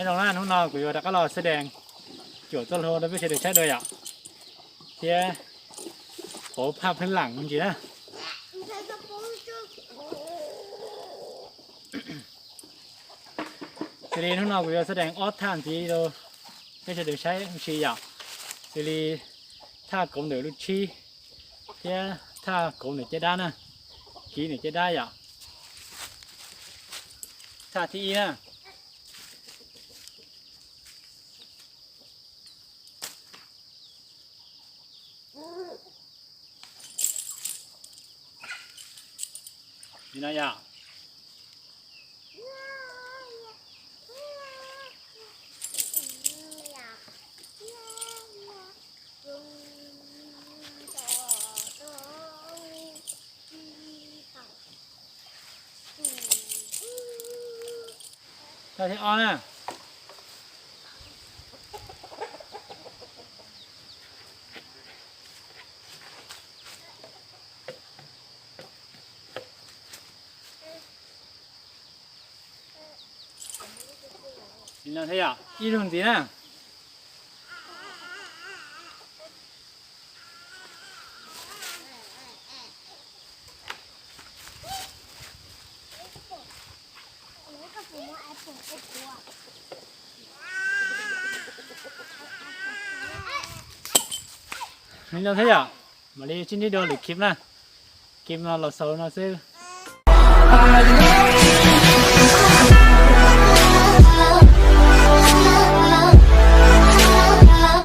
Nyob zoo na, hnub no kuv yuav rov qab los xab dees cuam txoj hlua rau peb sawv daws saib dua yom, thiab pauv phaj pheej lam me ntsis na. Xws li hnub no kuv yuav xab dees ob thaj ntxiv rau peb sawv daws saib ua si yom, xws li thaj kauv ntawm lub tshib thiab thaj kauv ntawm caj dab na, kiv ntawm caj dab yom. Thaj thib ib na. Li no yom. Thaj thib ob na. Li no thiab yom, ib zaug ntxiv na. Li no thiab yom, mam li sib ntsib dua lwm clip na. Clip no los xaus no xwb,